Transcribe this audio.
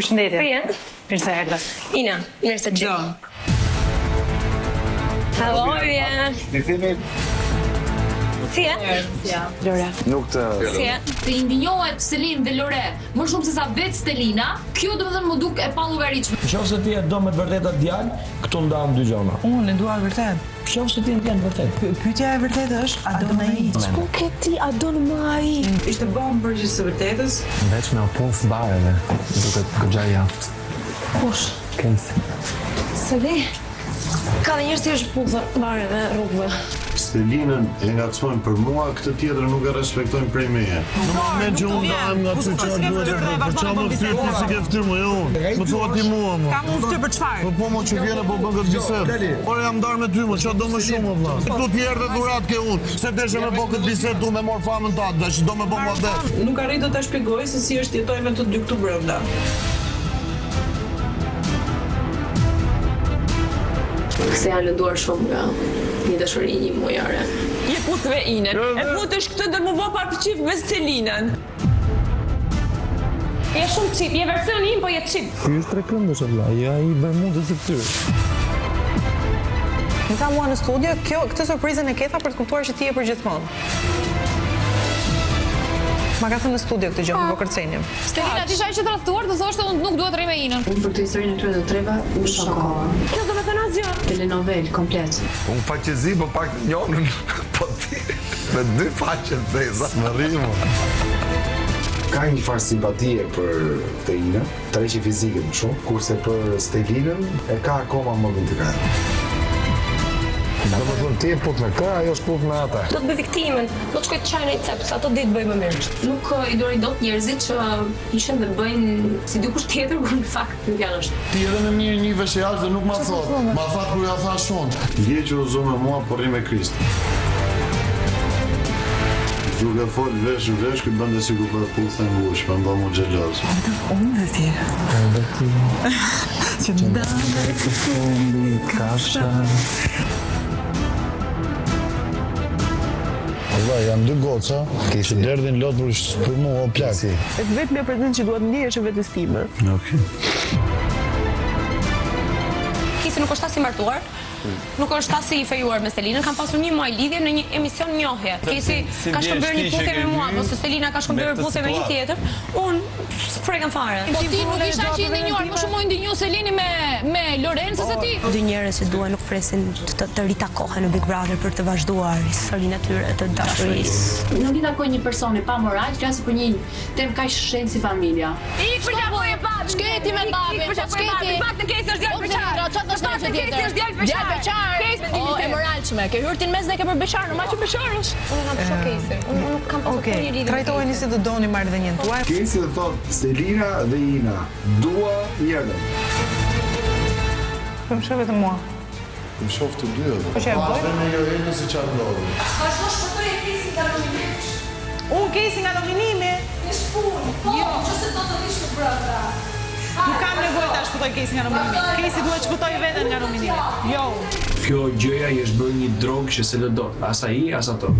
Përshëndetje. Si je? Mirë se erdhe. Ina, mirë se të gjej. Hello, Vivian. Ne themi Si je? Lore. nuk të Si je? Të indinjohet Selin dhe Lore më shumë se sa vetë Stelina, kjo domethënë më duk e pallogaritshme. Në qoftë se ti e do me të vërtetë atë djalë, këtu ndahen dy gjëra. Unë e dua vërtet. Në qoftë se ti e ndjen vërtet. Pyetja e vërtetë është, a do ai? Ç'po ke ti, a don më ai? Ishte bombë përgjigje së vërtetës. Veç me u puth bareve, duket goxha i aftë. Kush? Kejsi. Seli? Ka dhe njerëz që është puthën bareve rrugëve. Stelinën e ngacmojnë për mua, këtë tjetër nuk e respektojnë prej meje. Në moment që unë ndahem nga ty çfarë duhet të bëj? Për çfarë më fytyrë ti si ke fytyrë më jo unë? Më thua ti mua më. Kam unë fytyrë për çfarë? Po po mo që vjen e po bën këtë bisedë. Ore jam ndarë me ty mo, çfarë do më shumë o vlla? Këtu ti erdhe dhuratë ke unë, se deshe me bë këtë bisedë tu me mor famën tate, tash do me bë muhabet. Nuk arrij dot ta shpjegoj se si është jetoj me të dy këtu brenda. Se janë lënduar shumë nga një dashuri një mujore. Je puth me Inën. E futësh këtë do më bë pak çift me Selinën. Je shumë çip, je versioni im, po je çip. Ky është trekëndësh o vlla, jo ai i Bermudës së fytyrës. Më tha mua në studio, kjo këtë surprizën e ke tha për të kuptuar që ti je për gjithmonë. Ma ka thënë në studio këtë gjë, kur po kërcenim. Stelina, ti ishe aq e tradhtuar, të thoshte unë nuk dua të rri me Inën. Unë për këtë historinë e këtyre të treva u shokova. Kjo do me thënë asgjë. Telenovel komplet. Unë faqezi, po pak njonën, po ti me dy faqe të zeza. Më rri mo. Ka një farë simpatie për këtë Inën, tërheqje fizike më shumë, kurse për Stelinën e ka akoma mendin të krahë. Do të thonë ti e puth me kë, ajo është puth me atë. Do të bëj viktimën, do të shkoj të qaj në një cep, se ato ditë bëj më mirë. Nuk eh, i duroj dot njerëzit që ishin dhe bëjnë si dikush tjetër, kur në fakt nuk janë ashtu. Ti edhe me mirë njihesh jashtë dhe nuk ma thot. Ma thatë kur ja thash unë. Dje që u zu me mua, po rri me Kristin. Duke fol vesh në vesh, ky bënte sikur po e puthte ngushtë, po më bë mu xheloz. Unë dhe ti. Unë dhe ti. Që ndame të fundit kafsha. Vlla, janë dy goca që derdhin lot për, për mua o plak. E vetmja prezencë që dua të ndjej është e vetes time. Okej. Kesi nuk është as i martuar, nuk është as i fejuar me Selinën, kam pasur një muaj lidhje në një emision njohje. Kesi ka shkëmbyer një puthje me mua, ose Selina ka shkëmbyer puthje me një tjetër, unë s'prekam fare. Po ti nuk ishe aq i indinjuar, më shumë u indinju Selini me me Loren se sa ti. Dy njerëz që duan nuk presin të, të ritakohen në Big Brother për të vazhduar historinë e tyre të dashurisë. Nuk i takoj një personi pa moral, të flasë për një temë kaq shenjtë si familja. Ik për qafoj e babin. Ç'ke ti me babin? Ik për qafoj e Po babin. Pak në Kesi është djalë beqar. Çfarë do të thosh tjetër? Kesi është djalë beqar. Djalë beqar. Kesi O, e moralshme. Ke hyrë ti në mes dhe ke për beqar, normal që beqar është. Unë kam shok Kesin. Unë nuk kam pasur Okej, kurrë një lidhje. me trajtoheni si të doni marrëdhënien tuaj. Kejsi do thot Selina dhe Ina, dua njërën. Po më shoh vetëm mua. Më shoh të dy edhe. Po që e bëj? Dhe me Joelën si çfarë ndodhi. Vazhdo shpëtoj e Kesin nga nominimi. Unë Kesi nga nominimi. Një shpunë. Po, nëse do të rish në brenda. Nuk kam nevojë ta shpëtoj Kesi nga nominimi. Kesi duhet shpëtoj veten nga nominimi. Jo unë. Kjo gjëja i është bërë një drogë që se lë dot, as ai, as ato.